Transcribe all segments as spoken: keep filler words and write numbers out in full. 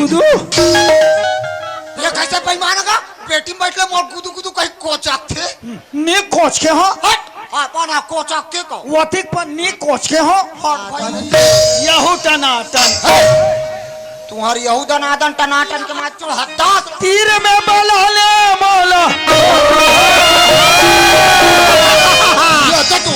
गुदू। ये कैसे बेईमान का? पेटी में बैठले मोर गुदू गुदू कहीं कोचकथे। नी कोचके हो। हट, अपन आप कोचकथे को। वतिक पर नी कोचके हो। हट भाई। यहू टनाटन। तुम्हारी यहू दनादन टनाटन के मार चढ़ता। तीर में बला ले मोला। ये तो तू।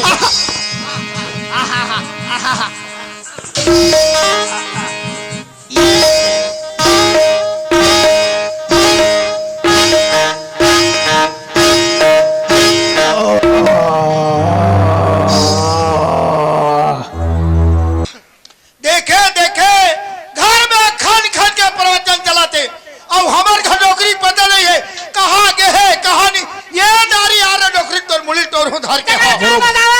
देखे, देखे, घर में खन खन के प्रवचन चलाथे, अउ हमर घर डोकरी पता नहीं है, कहाँ गे हे, कहाँ नहीं। ये दारी आ रहा डोकरी, तोर मुड़ी टोरहूँ धर के। तेरे हो। का बतावा,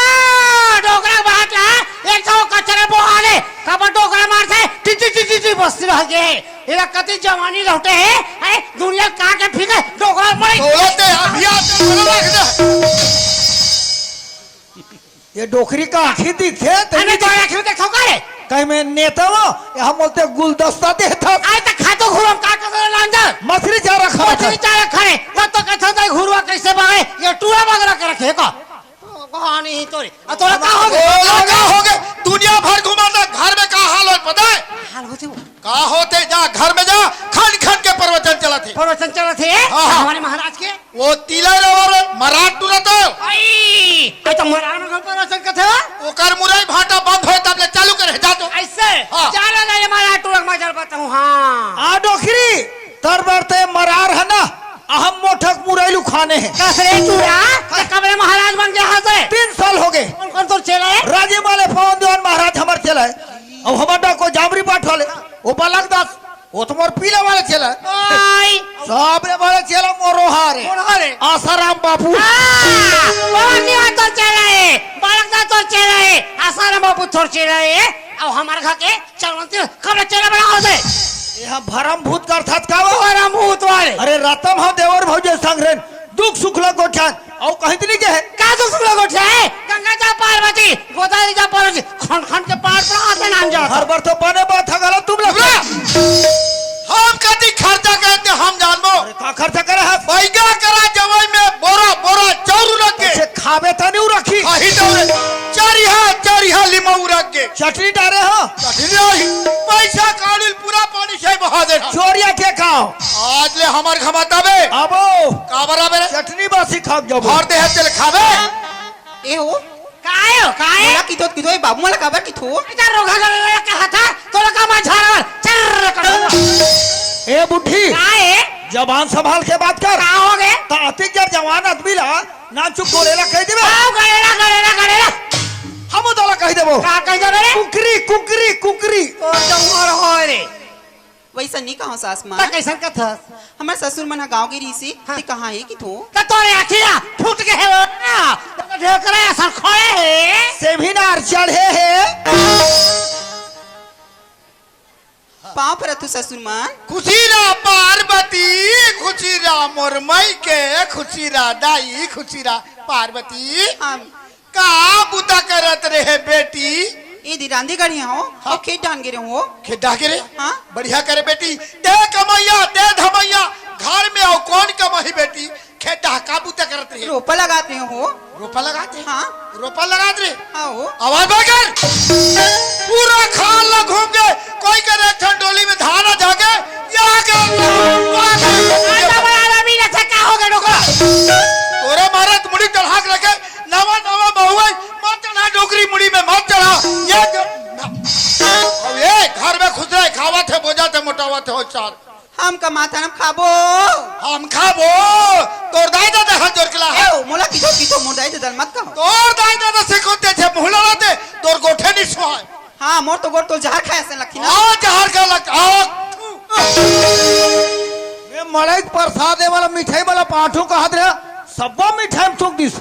डोकरा बात ला, एक तो कचरा बोहाले, कबर डोकरा मारथे, टिटी टिटी टिटी बस्ती रह गे। एला कति जवानी लौटे हे, हैं? दुनिया काट के फीके, डोकरा मरे। बोलते अभी आते बोलो रख दे। ये डोकरी का आँखी दिखथे, अरे तो आँखी देखो का रे? कहीं मैं नेता हो, यहाँ बोलते गुलदस्ता देता। आय त खातो घुरम का कर लांजर। मछली चारा खा मछली चारा खा रे। तब तो कहता था घुरवा कैसे बागे? ये टूरा बगरा कर रखे का? कहानी ही तोरी। आ तोरा का हो गया? बोला का हो गया? दुनिया भर घुमाता, घर में का हाल हो पता है? हाल होती वो। का होते जा, घर में जा, खन खन के प्रवचन चलाथे। प्रवचन चलाथे? हाँ, हाँ। हमारे महाराज के? वो तिला रे वाले मराठ टूरा तो। आई, आई तो मराठ में प्रवचन कथे। ओकर मुरई भाटा बंद होए तब ले चालू करे, जा तो। ऐसे? हाँ। चलो ना, ये मराठ टूरा के मजा बताऊँ, हाँ। आ डोकरी, तर बर ते मरार है ना, अहम मोठक मुरई लुखाने है। कस रे टूरा, ते कब रे महाराज बन गया हस रे? तीन साल हो गए। कौन कौन तोर चेला है? राजे वाले पवन देवान महाराज हमर चेला है। अब हमर डा को जामरी पाठ वाले, वो बालक दास, वो तो मोर पीला वाला चेला है। ओए। सबले बड़ा चेला मोरो हारे। कौन हारे? आसाराम बापू। हाँ, पवन जी तोर चेला है, बालक दास तोर चेला है, आसाराम बापू तोर चेला है। अब हमारे घर के चलवंती कब चेला बड़ा हो जाए? ये हम भरम भूत करथत का वो? भरम भूत वाले। अरे रतम हम देवर भौजे संग रहन। दुख सुख ला गोठियान, अउ कहीं तो नहीं कहे। का दुख सुख ला गोठियान? गंगा जा पार्वती, गोदावरी जा पार्वती, खन खन के पार पर आते नाम जा। हर बार तो बने बात है, गलत तुम लोग। हम कति खर्चा करते हम जानबो। अरे का खर्चा करे है? बैगा करा जवाई में बोरा बोरा चाउर रख के। ऐसे खावे तो नहीं रखी। खाही तो रे। चारिहा, चारिहा लिमऊ रख के। चटनी डारे हो? चटनी डारी। पैसा काढ़िल पूरा पानी से बहा देना। चोरिया के खाओ। आज ले हमार घमाता बे। अबो। का बराबर है? चटनी बासी खा के जाबो। भर दे है चल खाबे। ए हो। काय हो, काय? मोला किथो, किथो, ए बाबू मोला काबर किथो? इधर रोगा गले लगा कहा था, तो लगा मैं झाड़ा, चर्र कर। ए बुढ़ी। काय? जबान संभाल के बात कर। का हो गए? ताती जब जवान आदमी ला, नाम चुप गोरेला कह देबे। आओ गरेला, गरेला, गरेला। हम तो ला कह देबो। का कह देबे रे? कुकरी, कुकरी, कुकरी। तो जमर हो रे। वैसा नहीं कहो सास माँ। त कैसन कथस? हमर ससुर मन ह गाँव गे रहिस हे, हाँ। ते कहाँ हे किथो? त तोरे आँखी ला फूट गे हे वो ना। त ढेकरा असन खड़े हे। सेमिनार चढ़े हे। पाँव परत हूँ ससुर मन। खुशी रह पार्वती, खुशी रह मोर मई के, खुशी रह दाई, खुशी रह पार्वती। हम का बुता करत रहे बेटी? ए दी रांधी गढ़ी हो, हाँ। अउ खेत डाहन गे रहे हो। खेत डाह गे रहे? हाँ। बढ़िया करे बेटी, दे कमैया, दे धमैया, घर में अउ कौन कमाही बेटी? खेत डाह का बुता करत रहे? रोपा लगात रहे हो। रोपा लगात रहे? हाँ। रोपा लगात रहे? हाँ हो। आवाज बंद कर। पूरा खाल ला घूम के, कोई करे एक ठन डोली में धान आ जाके, या के, या के। आजा बड़ा रवि, अच्छा का हो गया डोकरा? तोरे मारे त मुड़ी चढ़ा के रखे, नवा नवा बहुआई, मत चढ़ा डोकरी मुड़ी में, मत चढ़ा। ये जो, अब ये घर में खुश रहे, खावत हे, बोजत हे, मोटावत हे, हो चार। हम कमाथन, हम खाबो। हम खाबो। तोर दाई ददा हाथ जोड़ के ला। ए, मोला किथो, किथो, मोर दाई ददा मत कहो। तोर दाई ददा से कोते छे मुहला लाते, तोर गोठे नहीं सुहाय। हाँ, मोर तो गोठ तो जहर खाए से लखी ना। आ, जहर का लग, आ। मैं मड़ई के प्रसाद दे वाला मिठाई वाला पाठू कहत रहा, सब्बो मिठाई में थूक दिस।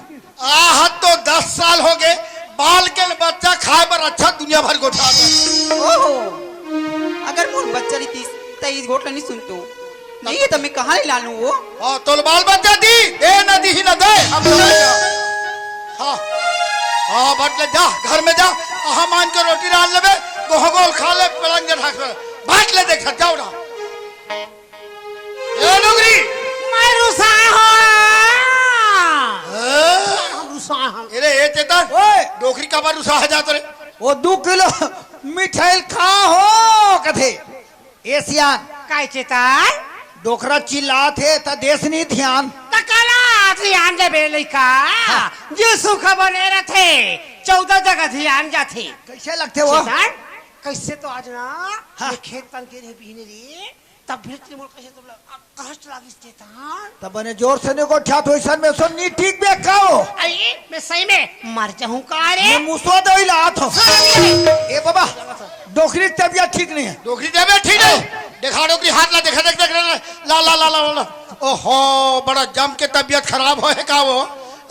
आहत तो दस साल हो गए, बाल के बच्चा खाए बर अच्छा दुनिया भर गोठा दे। ओहो, अगर मोर बच्चा रहितिस, त इस गोठ ल नहीं सुनतो। नहीं, ये तो मैं कहाँ ले लानू वो? हाँ, तोल बाल बच्चा दी, दे ना दी ही ना दे, हम समझ गया। हाँ, हाँ, बट ले जा, घर में जा, हम आन के रोटी डाल लेबे, गोह गोल खा ले, पलंग के ढाक ले, बाट ले देख, जाओ ना। अरे ए चेतन, ओए! डोकरी काबर रुसा जात रे? वो दू किलो मिठाई खा हो कथे। ए सियान, काय चेतन? डोकरा चिल्लात हे त देस नहीं ध्यान। त काला ध्यान देबे लइका? हाँ। जे सुख बने रथे, चौदह जगह ध्यान जाथे। कैसे लगथे वो? चेतन, कैसे तो आज ना हाँ। ये खेत तन के रे बिहने रे, तब भी मोर कैसे तो लग-, आ, कष्ट लागिस चेतन। तब बने जोर से नहीं को ठात होइसन में सो नी ठीक बे काओ। आई, मैं सही में मर जाऊं का रे? मैं मुसवा दवाई ला आत हूँ। हाँ, ये। ए बाबा, डोकरी की तबीयत ठीक नहीं है। डोकरी तबीयत ठीक नहीं? देखा डोकरी हाथ ला, देखा, देख, देख, ला, ला, ला। ओहो, बड़ा जम के तबीयत खराब होए का वो?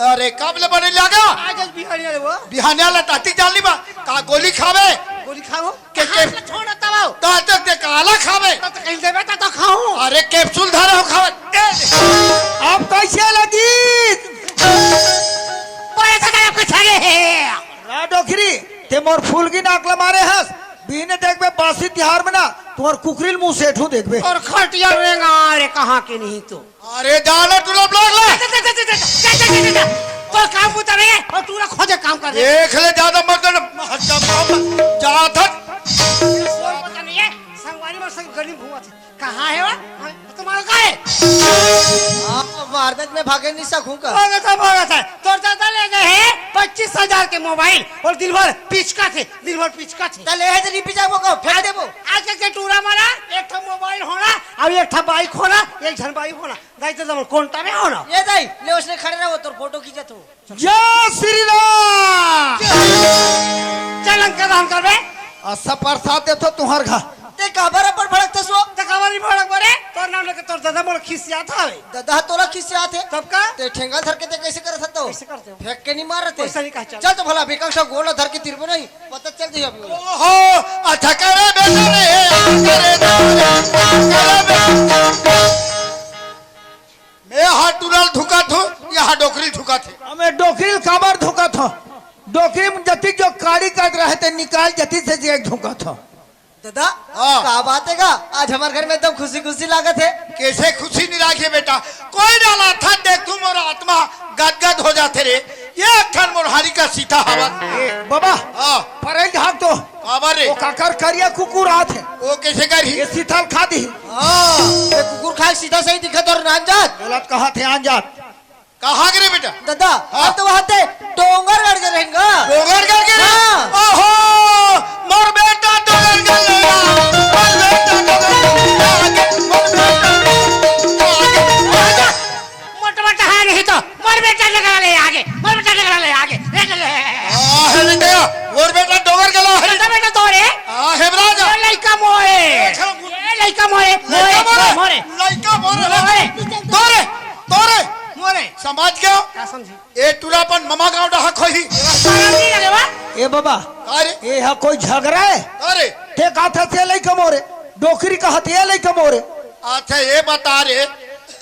अरे, कब ले बने लागा? आज, आज बिहानिया ले वो। बिहानिया ला ताती जान ली बा। का गोली खावे? गोली खाओ। के, के हाथ ला छोड़ तब आओ। ता तक ते काला खावे। ता तो कहीं देबे ता तो खाऊं। अरे, कैप्सूल धरे हो खावे। ए, अब कैसे लगी? बड़े से तरफ के छगे है। रा डोकरी, ते मोर फूल की नाक ला मारे हस। बिहने देखबे बासी तिहार में ना, तुम्हार कुकरील मुंह सेठू देखबे। और खटिया रेंगा रे, कहाँ के नहीं तो। अरे जाना टूरा ब्लॉक ले। जा, जा, जा। तो काम बुता नहीं है, और टूरा खोजे काम कर दे। देख ले, ज्यादा मत कर, हट जा, काम, जा, धत। पता नहीं है, संगवारी में संग गली में घूमत है। कहाँ है वो? तुम्हारा का है? आप वारदात में भागे नहीं सकूं का? भागत है, भागत है। तोर दादा ले गए हैं पच्चीस हजार के मोबाइल और दिन भर पिचका थे, दिन भर पिचका थे। त ले है तो नहीं पिचाबो को, फेंक देबो। आज के टूरा मारा, एक ठो मोबाइल होना, अब एक ठो बाइक होना, एक झन बाइक होना। दाई तो जब कोंटा में होना। ये दाई, ले उसने खड़े रहो, तोर फोटो खींचा तू। जय श्री राम। चल अंकल राम कर बे। असा प्रसाद देथो तुहर घर। ते काबर अपन भड़कथस वो? ते काबर नहीं भड़क बरे? तोर नाम लेके तोर दादा मोला खिसियात हवे। दादा तोला खिसियात हे? तब का? ते ठेंगा धर के ते कैसे करत हतो? कैसे करते हो? फेंक के नहीं मारत हे? वैसा नहीं कहा, चल। चल तो भला विकास का गोला धर के तिरबो नहीं। पता चल जाई अभी। ओहो, अच्छा करे बेटा रे, अच्छा करे बेटा रे, अच्छा करे बेटा। मैं हा टूरा ल धुकाथों, या हा डोकरी ल धुकाथे। हमें डोकरी ल काबर धुकाथों? डोकरी में जतिक जो काड़ी काट रहे ते निकाल जतिक से जे धुकाथों। दादा, हाँ। का बात हे गा? आज हमर घर में एकदम खुशी खुशी लागत हे। कैसे खुशी नहीं लागे बेटा? कोई डाला था देख तू मोर आत्मा गदगद हो जाथे रे। ये अखन मोर हारी का सीता हवा। ए, बाबा, हाँ। परेल झाग तो। काबर रे? वो काकर करिया कुकुर आत हे। वो कैसे करी? ये सीता ल खा दी। हाँ, ये कुकुर खाए सीधा सही दिखत हे नान जात। गलत कहा थे आन जात। कहाँ गे रे बेटा? दादा, हाँ। अब तो वहाँ ते डोंगरगढ़ गे रहेंगा। डोंगरगढ़ गे रहे? हाँ। ओहो, मोर बेटा डोंगरगढ़ ले आ। मोर बेटा डोंगरगढ़ ले आ आगे। मोर बेटा डोंगरगढ़ ले आ आगे। मोट मोट है नहीं तो मोर बेटा डोंगरगढ़ ले आगे, मोर बेटा डोंगरगढ़ ले आगे। ले, ले, ले। आ, हे नहीं गया। मोर बेटा डोंगरगढ़ ले आ। बेटा, बेटा तोरे। आ, हेमराज। ये लइका मोरे। अच्छा, ये लइका मोरे। लइका मोरे। मोरे। लइका मोरे। मोरे। तोरे, तोरे। मोरे। समझ गयो? का समझी? ए टूरा अपन ममा गांव डहा खोही। शरम नहीं लगे बा? ए बाबा, अरे। ए हा कोई झगरा हे? अरे। ते कहा था ते लइका मोरे, डोकरी कहा ते लइका मोरे। अच्छा, ये बता रे,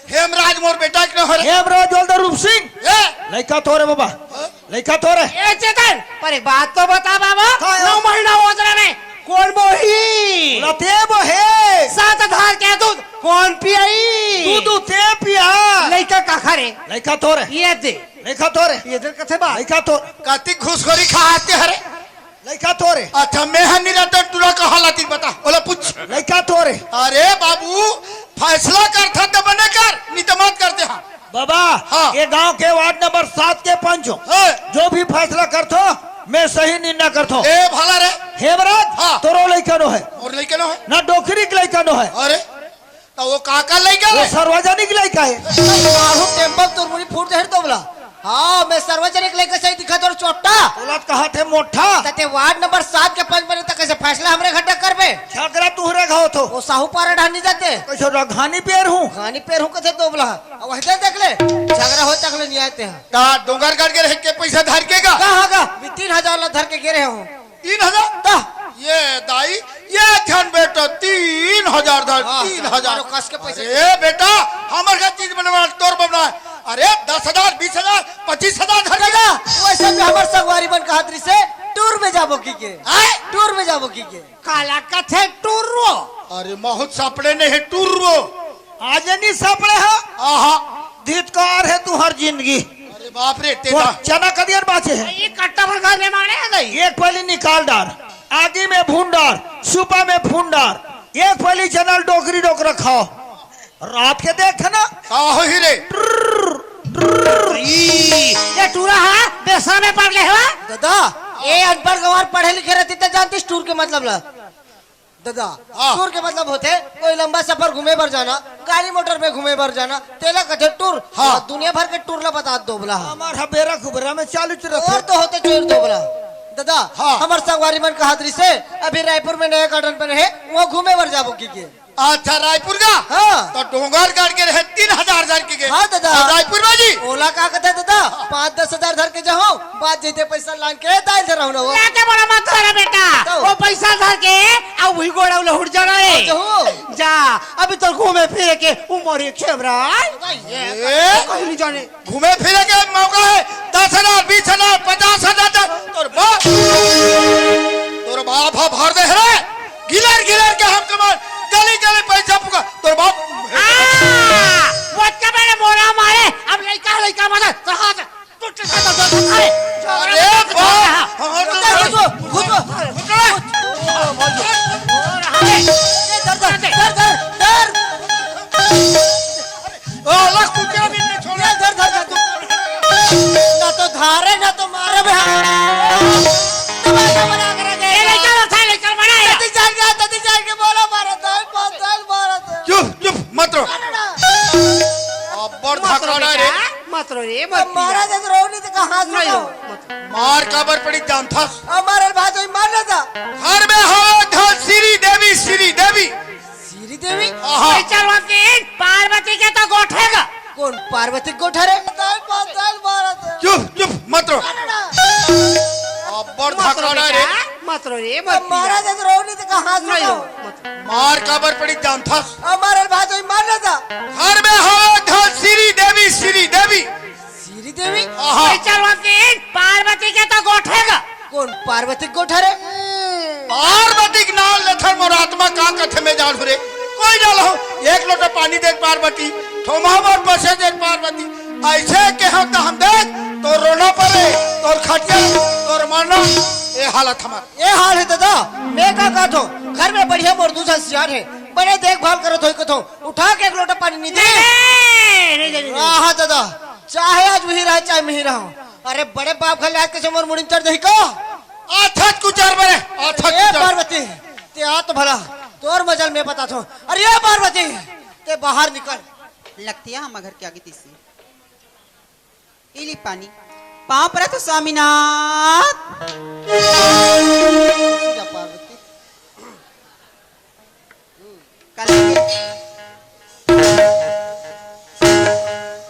हेमराज मोर बेटा के न हो रे? हेमराज बोल दे रूप सिंह। ए। लइका तोरे बाबा। हाँ? लइका तोरे। ए चेतन, पर एक बात तो बता बाबा, का है? नौ महीना हो रहा है, कौन बोही? बोला ते बोहे। सात हजार के दूध कौन पियाई? दूध ते पिया। लइका काखर हे? लइका तोरे। ये दे। लइका तोरे। ये दे कथे बा। लइका तोरे। कति घुसखोरी खाते हरे? लइका तोरे। अच्छा, मैं हन नहीं रहता, टूरा कहाँ लाती बता, ओला पूछ। लइका तोरे। अरे बाबू, फैसला करथा त बने कर, नहीं तो मत करते हाँ। बाबा, हाँ। ये गांव के वार्ड नंबर सात के पंच हो। हाँ। जो भी फैसला करथो, मैं सही निर्णय करथो। ए, भला रे। हेमराज, हाँ। तोरो लइका नो हे। और लइका नो हे? ना डोकरी के लइका नो हे। अरे, तो वो काकर लइका वो हे? सार्वजनिक लइका हे। मारू टेम्पल तोर मुड़ी फूट दे तो बोला। हाँ, मैं सार्वजनिक लइका सही दिखा तोर चोट्टा। बोलत कहा थे मोट्ठा। त ते वार्ड नंबर सात के पंच बने त कैसे फैसला हमरे घर तक करबे? झगरा तुहरे घाव थो। वो साहू पारा ढानी जाते। कैसे रघानी पेर हूँ? घानी पेर हूँ कथे तो बोला। अब वही देख ले, झगरा हो तक ले नहीं आते हैं। ता डोंगरगढ़ गे रहे के पैसा धर के गा? कहाँ गा? मैं तीन हजार ला धर के गे रहे हूँ। तीन हजार? ता। ये दाई, ये ध्यान बेटा, तीन हजार धर, हाँ, तीन हजार। मारो कस के पैसा। अरे बेटा, हमर का चीज बनवा, तोर बनवा। अरे दस हजार, बीस हजार, पच्चीस हजार धर के गा। वैसे भी हमर संगवारी मन कहत रही से टूर में जाबो की के? हैं? टूर में जाबो की के? काला कथे टूर रो। अरे बहुत सापड़े नहीं है टूर रो। आज नहीं सापड़े हा? आहा। धितकार हे तुहर जिंदगी। अरे बाप रे, ते वो दा- चना कदियन बाचे हे। ये कट्टा भर घर में माने हे दाई। एक पली निकाल डार, आगी में भून डार, सुपा में भून डार, एक पली चना डोकरी डोकरा खाओ। रात के देख ना। का होही रे? ई, ये टूरा हा बेसन में पड़ गए हो। दादा, ये अनपढ़ गंवार पढ़े लिखे रहती त जानतीस टूर के मतलब ला। दादा, हाँ। टूर के मतलब होथे कोई लंबा सफर घूमे बर जाना, गाड़ी मोटर में घूमे बर जाना, तेला कथे टूर। हाँ। अउ दुनिया भर के टूर ला बता दो बोला। हमार हा बेरा खुबरा में चालू च रथे। और तो होथे चोर दो बोला। दादा, हाँ। हमर संगवारी मन कहत रहिसे, अभी रायपुर में नया गार्डन बने हे, वहाँ घूमे बर जाबो की के। अच्छा, रायपुर का? हाँ। तो डोंगरगढ़ के रहे तीन हजार धर के गे। हाँ, दादा। और रायपुर में जी? ओला का कहते, दादा? पाँच दस हजार धर के जाओ, बात जैते पैसा लान के दाल धर रहो ना वो। लाते बड़ा मत हो रे बेटा। तो? वो पैसा धर के, अब वही गोड़ा उला उठ जाना है। तो हो। जा, अभी तो घूमे फिरे के उम्र है खेबरा। ये? कहीं नहीं जाने। घूमे फिरे के मौका है, दस हजार, बीस हजार, पचास हजार तक। तोर बाप, तोर बाप हा भर दे रे, गिलर गिलर के हम कमान, गली गली पैसा फुका, तोर बाप। आ, वो क्या मेरे मोरा मारे, अब लइका लइका मत, कहाँ से? टूट के साथ दर्द था रे। अरे बाप, हाँ, हाँ, हाँ, हाँ। घुसो, घुसो, घुसो। अरे, दर्द, दर्द, दर्द, दर्द। ओ, अलग कुतिया भी नहीं छोड़ा। ये धर, धर, धर, धर। ना तो धारे, ना तो मारे बे। तमाशा बना के रखे। ये लेकर उठा, लेकर बना ये। तती जान के, तती जान के बोलो, मारा था, पाँच साल मारा था। चुप, चुप, मत रो। मारा ना। अब्बड़ मत रो धकाड़ा रे। बेटा, मत रो रे, मत अब मारा पिया। जब रो नहीं तो कहाँ से नहीं रो, रो? मत रो। मार काबर पड़ी जानथस? हमारे भाजो ही मार लेता। घर में हवा धन श्री देवी, श्री देवी। श्री देवी? आहा। चल वकील, पार्वती के तो गोठेगा। कौन पार्वती के गोठा रे? दाल पाँच साल मारा था। चुप, चुप, मत रो। ना, ना, ना। अब्बड़ मत रो धकाड़ा रे। बेटा, मत रो रे, मत अब मारा पिया। जब रो नहीं तो कहाँ से नहीं रो? रो, मत रो। मार काबर पड़ी जानथस? हमारे भाजो ही मार लेता। घर में हवा धन श्री देवी, श्री देवी। श्री देवी? आहा। चल वकील, पार्वती के तो गोठेगा। कौन पार्वती के गोठा रे? पार्वती के नाम लेथन मोर आत्मा का कथे में जान रे। कोई ना लहो, एक लोटा पानी दे पार्वती, थोमा मोर पसे दे पार्वती। ऐसे के हम तो हम देख, तो रोना पड़े, तो खटिया, तो मरना, ये हालत हमार। ये हाल है दादा, मैं का कहत हूँ, घर में बढ़िया मोर दूसरा सियान है, बड़े देखभाल करत होई कथो, उठा के एक लोटा पानी नहीं दे। नहीं, नहीं, नहीं, नहीं, नहीं। हाँ, हाँ, दादा, चाहे आज वही रहे, चाहे मैं ही रहूं। अरे, बड़े बाप घर ले आज कैसे मोर मुड़िन चढ़ दही को? आथत कुचार बरे, आथत ए कुचार। पार्वती, ते आ तो भला, तोर मजल मैं बता थो। अरे, ए पार्वती, ते बाहर निकल। लगती है हम घर के आगे तीसरी। इली पानी। पाँव परत हो स्वामीनाथ। पूजा पार्वती। कल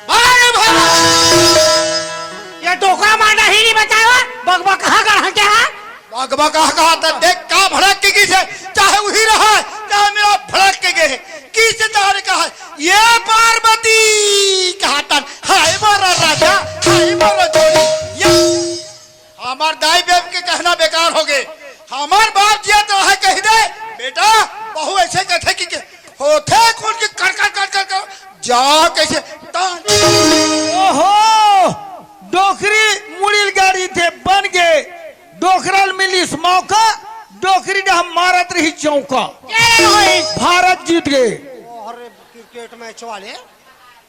अरे भला! ये डोकरा मारना ही नहीं बचावा, बकबक कहाँ कर हटे हैं? बकबक कहाँ कहाँ था? देख का भड़क के किसे, चाहे वही रहा, चाहे मेरा भड़क के गए। किसे चाहे कहा, ये पार्वती कहा तन, हाय मोरा राजा, हाय मोरा जोड़ी। ये हमार दाई बेब के कहना बेकार हो गए। हमार बाप जिया तो है कह दे, बेटा, बहू ऐसे कथे कि के, होथे कौन के कर, कर, कर, कर, कर, जा कैसे तान। ओहो, डोकरी मुड़िल गाड़ी थे बन गए, डोकरल मिलिस मौका, डोकरी ने हम मारत रही चौका। क्या रे भाई? भारत जीत गए। अरे क्रिकेट मैच वाले।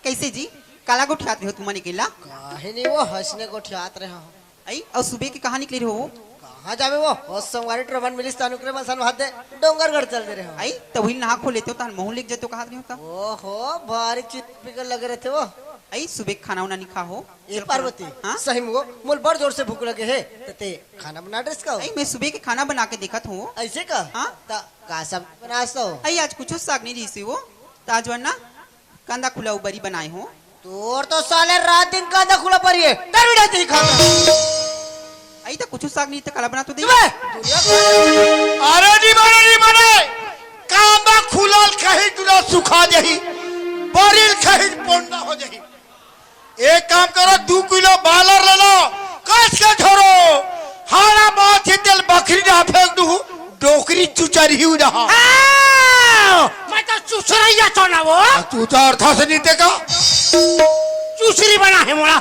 कैसे जी? काला गोठियात रहे हो तुमन अकेला? काहे नहीं वो हंसने गोठियात रहे हो। आई, अउ सुबह के कहाँ निकले रहे हो? कहाँ जावे वो? ओ संगवारी ट्रमन मिलिस तानुकरे मन सन भात दे, डोंगरगढ़ चल दे रहे हो। आई, त वही नहा खो लेते हो, तहन महू लेके जाते हो, कहा रहे हो तब? ओहो, भारी चीज पिकर लगे रहते वो। आई, सुबह के खाना उना नहीं खा हो? ए पार्वती, हाँ? सही में वो, मोल बड़ जोर से भूख लगे है, त ते खाना बना ड्रेस का हो? आई, मैं सुबह के खाना बना के देखत हूँ। ऐसे का? हाँ? त का सब बनास हो? आई, आज कुछ साग नहीं रही से वो, ताजवान ना कांदा खुला उबरी बनाए हो। तोर तो साले रात दिन कांदा खुला पर ये, दरविड़ा ती खाता। आई तो कुछ साग नहीं तो काला बना तो दे। अरे जी माने, जी माने, कांदा खुला कहीं टुरा सुखा जाही, बरिल कहीं पोंडा हो जाही। एक काम करो, दू किलो बालर ले लो, कस के झोरो, हाड़ा माछी तेल बखरी ना फेंक दू, डोकरी चुचरी ही रहा। हाँ, मैं तो चुचरैया चोना वो। आ, तू तो अर्था से नहीं देखा। चुचरी बना है मोड़ा।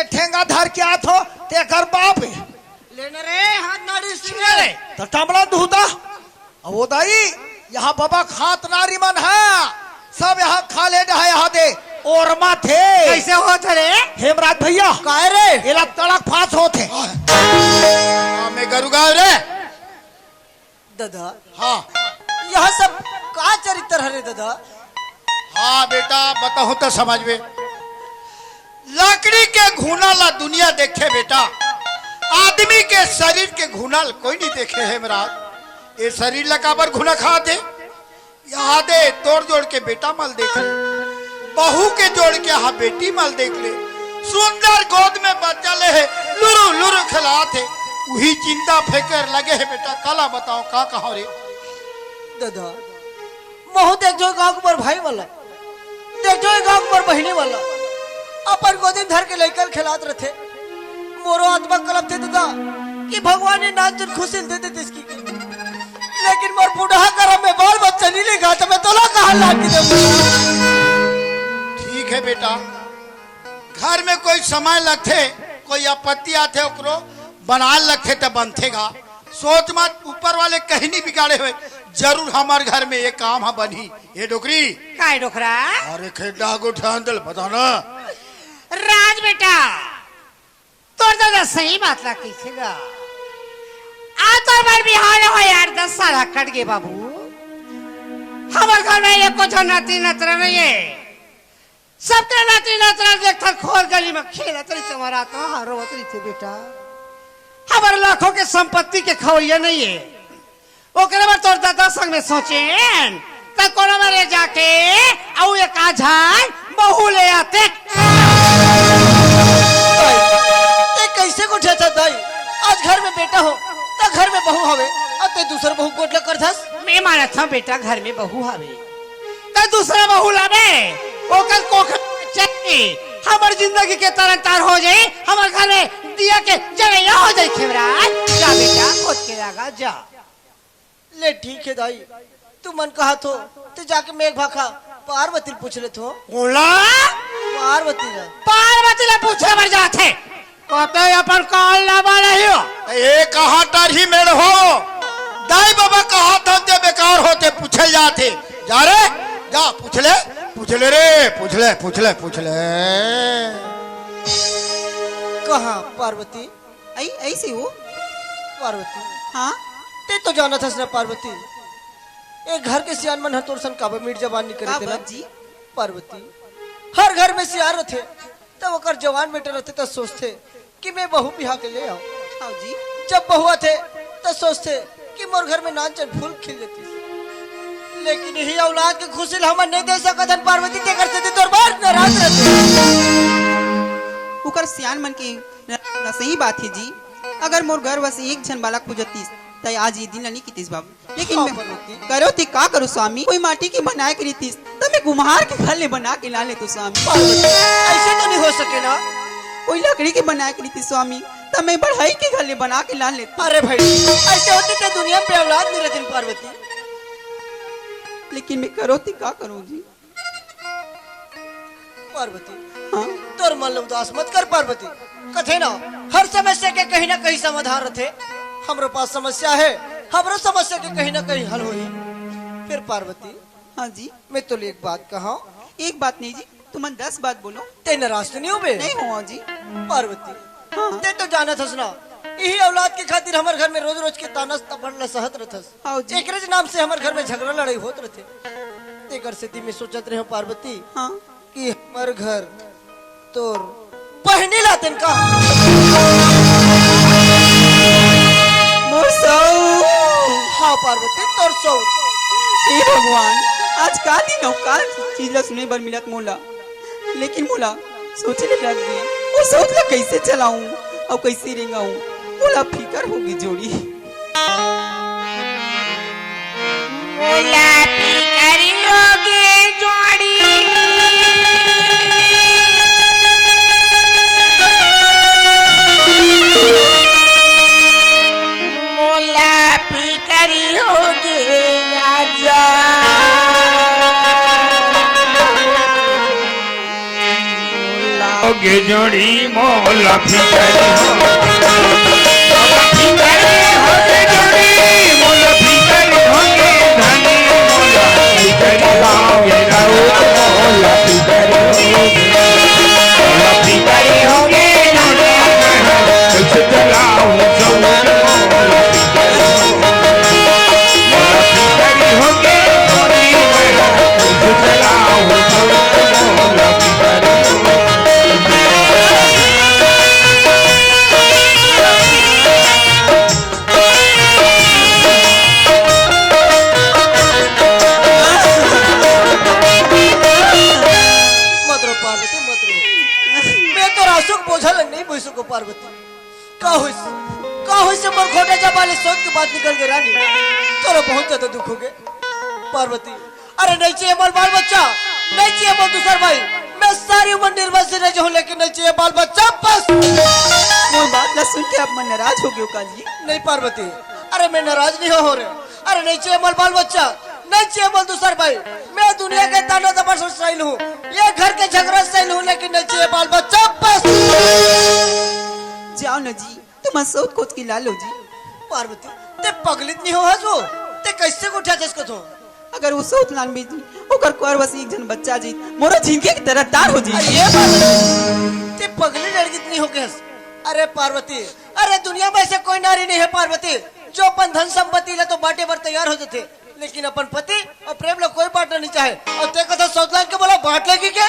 ते ठेंगा धर के आत हो, तेकर बाप हे। ले न रे, हाथ नाड़ी सुन ले। त टमला दूहूं त। अ वो दाई, यहाँ बबा खात नारी मन हे, सब यहाँ खा ले डहा यहाँ दे, ओरमाथे। कइसे होत हे रे? हेमराज भइया। काय रे? एला तड़क फांस होत हे। हाँ, मैं गरुगाव रे। ददा। हाँ। यहाँ सब का चरित्र हरे ददा? हाँ बेटा, बताहूं त समझबे। लकड़ी के घुना ला दुनिया देखे बेटा, आदमी के शरीर के घुना ला कोई नहीं देखे हे महाराज। ये शरीर ला काबर घुना खाथे? यहाँ दे तोड़ जोड़ के बेटा मल देख ले, बहू के जोड़ के यहाँ बेटी मल देख ले, सुंदर गोद में बच्चा ले हे, लुरु लुरु खेलात हे, उही चिंता फिकर लगे हे बेटा, काला बताओ का कहा रे? ददा, महू देख जो गांव के मोर भाई वाला, देख जो गांव के मोर बहिनी वाला, अपन गोदी में धर के लइका ल खेलात रथे। मोरो आत्मा कलपथे ददा कि भगवान ये नानचुन खुशी ल दे देतिस कि। लेकिन मोर बुढ़ा करम में बाल बच्चा नहीं लेगा त मैं तोला कहाँ लाके देबो? ठीक हे बेटा, घर में कोई समय लगथे, कोई आपत्ति आथे, ओकरो बनाए लगथे त बनथे गा। सोच मत, ऊपर वाले कहीं नहीं बिगाड़े हुए, जरूर हमर घर में ये काम ह बनही। ये डोकरी। काय डोकरा? अरे खेड्डा गोठियान तल बता ना। राज बेटा, तोर ददा सही बात ला कहिथे गा। आ तोर बर बिहाव ले हो यार, दस साल ह कट गे बाबू। हमर घर में एको झन नाती नतरा नहीं है। सबके नाती नतरा देखथन, खोर गली में खेलत रहिथे, हमर आत्मा ह रोवत रहिथे बेटा। हमर लाखों के संपत्ति के खवैया नहीं है। ओकरे बर तोर दादा संग में सोचेन, त कोनो मेर जाके अउ एक आध झन बहू ले आते। दाई, ते कइसे गोठियाथस दाई? आज घर में बेटा हो, त घर में बहू हवे, अउ ते दूसर बहू गोठ ल करथस? मैं मानत हंव बेटा, घर में बहू हवे, त दूसरा बहू लाबे, ओकर कोख चली, हमर जिंदगी के तरन तार हो जाई, हमर घर में दिया के जलैया हो जाई। खेवरा, जा बेटा, खोज के लागा, जा। ले ठीक हे दाई, तुमन कहत हो, ते जाके मेघ भाखा पार्वती ल पूछ लेथों। कोन ला? पार्वती ला। पार्वती ला पूछे बर जाथे। कते अपन कान ला बालही हो। ए, कहाँ टरही मेड़ हो? दाई बाबा कहत हन ते बेकार होथे, पूछे जाथे। जा रे, जा, पूछ ले, पूछ ले रे, पूछ ले, पूछ ले, पूछ ले। कहाँ पार्वती? अई, अइसे हो? पार्वती। हाँ? ते तो जानत हस ना पार्वती, ए घर के सियान मन ह तोर सन काबर मीठ जबान नइ करे का तेला? बात जी? पार्वती, हर घर में सियान रथे, तब ओकर जवान बेटा रथे, त सोचथे कि मैं बहू बिहा के ले आऊं। हाँ जी। जब बहू आथे, त सोचथे कि मोर घर में नान चन फूल खिल जतिस। लेकिन यही औलाद के खुशी ल हमन नहीं दे सकत हन पार्वती, तेकर सेती तोर बर नाराज रथे। ओकर सियान मन के न, न सही बात हे जी। अगर मोर घर बस एक झन बालक हो जतिस, त आज ये दिन ल नहीं कितिस बाबू। लेकिन हाँ, मैं पार्वती। करो ती का करूँ स्वामी, कोई माटी के बनाए के रहितिस, त मैं कुम्हार के घर ले बना के ला लेतों स्वामी। पार्वती, अइसे तो नहीं हो सके ना। कोई लकड़ी के बनाए के रहितिस स्वामी, त मैं बढ़ई के घर ले बना के ला लेतों। अरे भाई, अइसे होतिस त दुनिया में औलाद नहीं रहितिन पार्वती। लेकिन मैं करो ती का करूँ जी? पार्वती, हाँ? तोर मन ल उदास मत कर पार्वती। कथे ना, हर समस्या के कहीं ना कहीं समाधान रथे। हमरो पास समस्या हे, हमरो समस्या के कहीं ना कहीं हल होही। फिर पार्वती, हाँ जी। मैं तोले एक बात कहंव। एक बात नहीं जी, तुमन दस बात बोलो। ते नाराज तो नहीं होबे? नहीं होवंव जी। पार्वती, हाँ। ते तो जानत हस ना, इही औलाद के खातिर हमर घर में रोज-रोज के ताना तपड़ ल सहत रथस। हाँ जी। एकरे नाम से हमर घर में झगड़ा लड़ाई होत रथे। तेकर सेती मैं सोचत रहेंव पार्वती, हाँ। कि हमर घर तोर बहिनी ल आतेन का? मोर सौत। हाँ पार्वती, तोर सौत। हे भगवान, आज का दिन अउ का चीज ल सुने बर मिलत मोला। लेकिन मोला सोचे ले लग गे, ओ सौत ल कइसे चलाऊं अउ कइसे रेंगाऊं, मोला फिकर होगे जोड़ी। मोला फिकर होगे जोड़ी। मोला फिकर होगे राजा। होगे जोड़ी मोला फिकर होगे। मोला फिकर होगे जोड़ी, मोला फिकर होगे धनी, मोला फिकर होगे राउत, मोला फिकर होगे। मोला फिकर होगे जोड़ी, कैसे चलाऊं जवान, मोला फिकर होगे। मोला फिकर होगे जोड़ी, कैसे चलाऊं जवान, मोला फिकर होगे। मत रो पार्वती, मत रो। मैं तोर आंसू के बोझा ल नहीं बोह सकंव पार्वती। का होइस? का होइस मोर घोंटा जब ले सौत के बात निकल गे रानी? तोला बहुत ज्यादा दुख होगे पार्वती। अरे नहीं चाहिए मोला बाल बच्चा, नहीं चाहिए मोला दूसर भाई। मैं सारी उमर निर्वंश रह जाहूं, लेकिन नहीं चाहिए बाल बच्चा, बस। मोर बात ला सुन के आप मन नाराज होगे हो का जी? नहीं पार्वती, अरे मैं नाराज नहीं हों रे। अरे नहीं चाहिए मोला बाल बच्चा, नहीं चाहिए मोला दूसर भाई। मैं दुनिया के ताना तमाशा सह लूं, ये घर के झगड़ा सह लूं, लेकिन नहीं चाहिए बाल बच्चा, बस। जाओ ना जी, तुमन सौत खोज के ला लो जी। पार्वती, ते पगली त नहीं हो हस वो? ते कैसे गोठियाथस कथों? अगर वो सौत लान भी जी, ओकर कोर बस एक झन बच्चा जी, मोरो जिंदगी के तरह तार हो जी। अरे ये पार्वती, ते पगली लड़की त नहीं हो गे हस? अरे पार्वती, अरे दुनिया में ऐसे कोई नारी नहीं है पार्वती, जो अपन धन संपत्ति ला तो बांटे बर तैयार हो जाथे, लेकिन अपन पति अउ प्रेम ला कोई बांटना नहीं चाहे। अउ तें कथस सौत लान के मोला बांट लेगी के?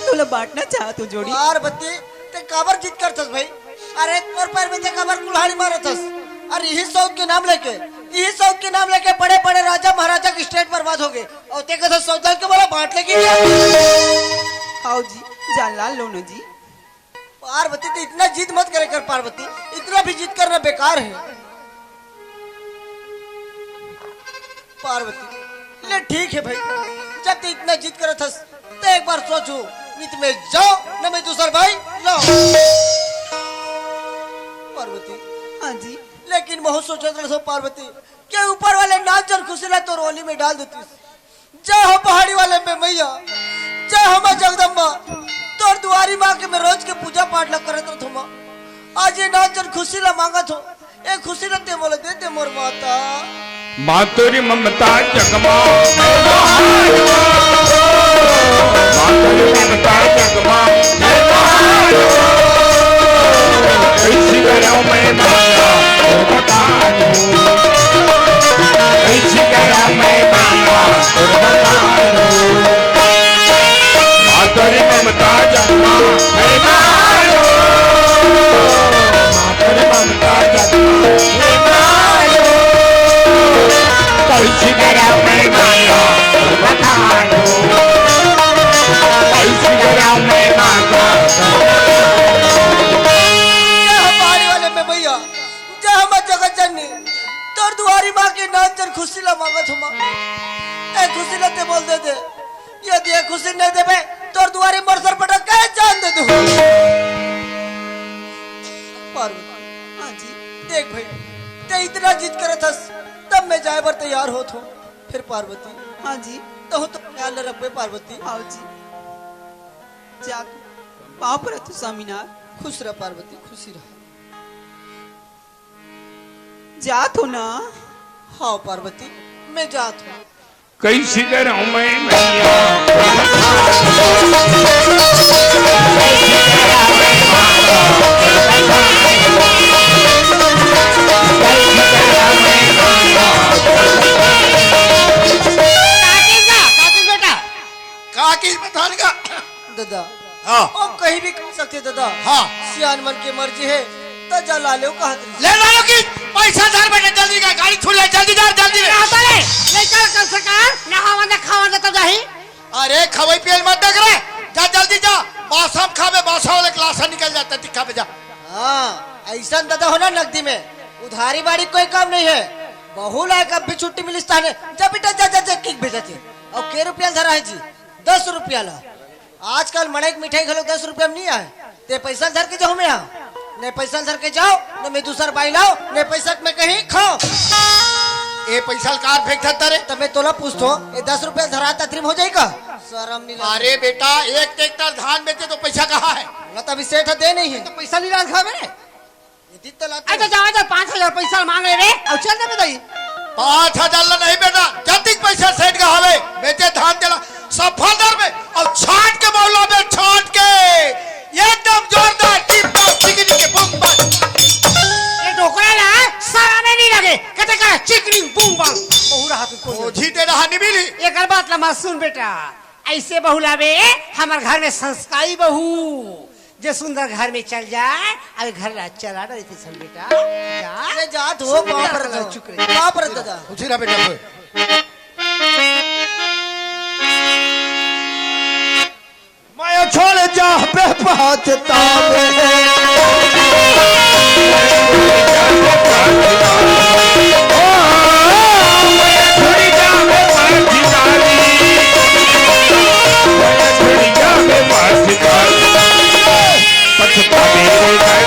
तोला बांटना चाहत हूँ जोड़ी। पार्वती, तें काबर जिद करथस भाई? अरे तोर पैर में तें काबर कुल्हाड़ी मारथस? अरे इही सौत के नाम लेके, इही सौत के नाम लेके बड़े-बड़े राजा महाराजा के state बर्बाद हो गे। अउ तें कथस सौत लान के मोला बांट लेगी के? आओ जी, जान लान लो ना जी। पार्वती, तें इतना जिद मत करे कर पार्वती, इतना भी जिद करना बेकार है। पार्वती, ले ठीक है भाई, जब तें इतना जिद करत हस, तो एक बार सोचो, नहीं तो मैं जाओ, न मैं दूसर बाई लाओ। पार्वती, हाँ जी। लेकिन महूँ सोचत रहो पार्वती, के ऊपर वाले नाच अउ खुशी ला तोर ओली में डाल देतिस। जय हो पहाड़ी वाले में मैया, जय हो माँ जगदम्बा, तोर दुआरी माँ के मैं रोज के पूजा पाठ ला करत रहत हूँ माँ। आज ये नाच अउ खुशी ला मांगत हूँ, ए खुशी ला तें मोला दे दे मोर माता। मातुरी ममता जगमा, मातुरी ममता जगमा, कैसी करूं मैं माया, कैसी करूं मैं माया, मातुरी ममता जगमा, हे माया। जय हो पहाड़ी वाले में मैया, जय हो माँ जगत जननी, तोर दुआरी माँ के नाच अउ खुशी ला मांगत हूँ माँ। ए खुशी ला तें मोला दे दे, यदि ए खुशी नहीं देबे, तोर दुआरी मोर सर पटक के जान दे दूँ। पार्वती, हाँ जी। देख भाई, तें इतना जिद करत हस, तब मैं जाए बर तैयार होत हूँ। फिर पार्वती, हाँ जी। तहूँ तो ख्याल रखबे पार्वती। हाँ जी। जा, पाँव परत हूँ स्वामीनाथ। खुश रह पार्वती, खुशी रह। जात हो ना? हाँ पार्वती, मैं जात हूँ। कैसी करूं मैं मैया। काकी का, काकी बेटा। काकी बता देगा। दादा, हाँ। ओ कहीं भी कर सकथे दादा। हाँ। सियान मन के मर्जी हे, त जा ला लेव कहत रही। ले ला लो कि पैसा धर बेटा, जल्दी का गाड़ी छूट जाए, जल्दी जा, जल्दी रे। आता रे, ले चल कम से कम, नहावन दे, खावन दे तब जाही। अरे खवई पियल मत देख रे, जा जल्दी जा, बासा में खाबे, बासा वाले गिलास निकल जाता, दिखा बे जा। हाँ, ऐसा दादा हो ना नकदी में, उधारी बाड़ी कोई काम नहीं है। बहू ला कब भी छुट्टी मिलिस ताने, जा बेटा जा, जा, जा, किक भेजत हे। अउ के रुपया धरा है जी? दस रुपया ला। आजकल मड़ई के मिठाई घलो दस रुपया में नहीं आए। ते पैसा धर के जाहूं मैं हा, ने पैसा धर के जाओ, ने मैं दूसर बाई लाओ, ने पैसा के मैं कहीं खाओ। ए पैसा ला कार फेंक सकता रे? तब मैं तोला पूछतो, ए दस रुपया धरा ततरी में हो जाई का? शरम नहीं लगे। अरे बेटा, एक ट्रैक्टर धान बेचे तो पैसा कहाँ है? ना तभी सेठ दे नहीं है। तो पैसा नहीं लान खावे रे। ये दिन तो लाते अच्छा, हैं। जाओ, जाओ, पाँच हजार पैसा मांग रहे रे। अब चल दे बताई। पाँच हजार ला नहीं बेटा, जतिक पैसा सेठ का हवे, बेचे धान तेला सफादर में और छाट के मौला में छाट के एकदम जोरदार टिप टॉप चिकनी के बम बम। ये डोकरा ला सारा में नहीं लगे, कहते का चिकनी बूम बम। बहू रहा तू कोई। ओ जी तेरा हानि मिली। एक बात ला मत सुन बेटा, ऐसे बहू लावे हमारे घर में संस्कारी बहू। जे सुंदर घर में चल जाए, अरे घर ला चला डरे थे सब बेटा। जा। अरे जा धो, सुंदर बाप रे घर दो। चुक रही। बाप रे दादा। उठी रहा बेटा, सोए। माया छोड़ जा बे पछतावे। ओ, माया छोड़ जा बे पछतावे। माया छोड़ जा बे पछतावे। पछतावे।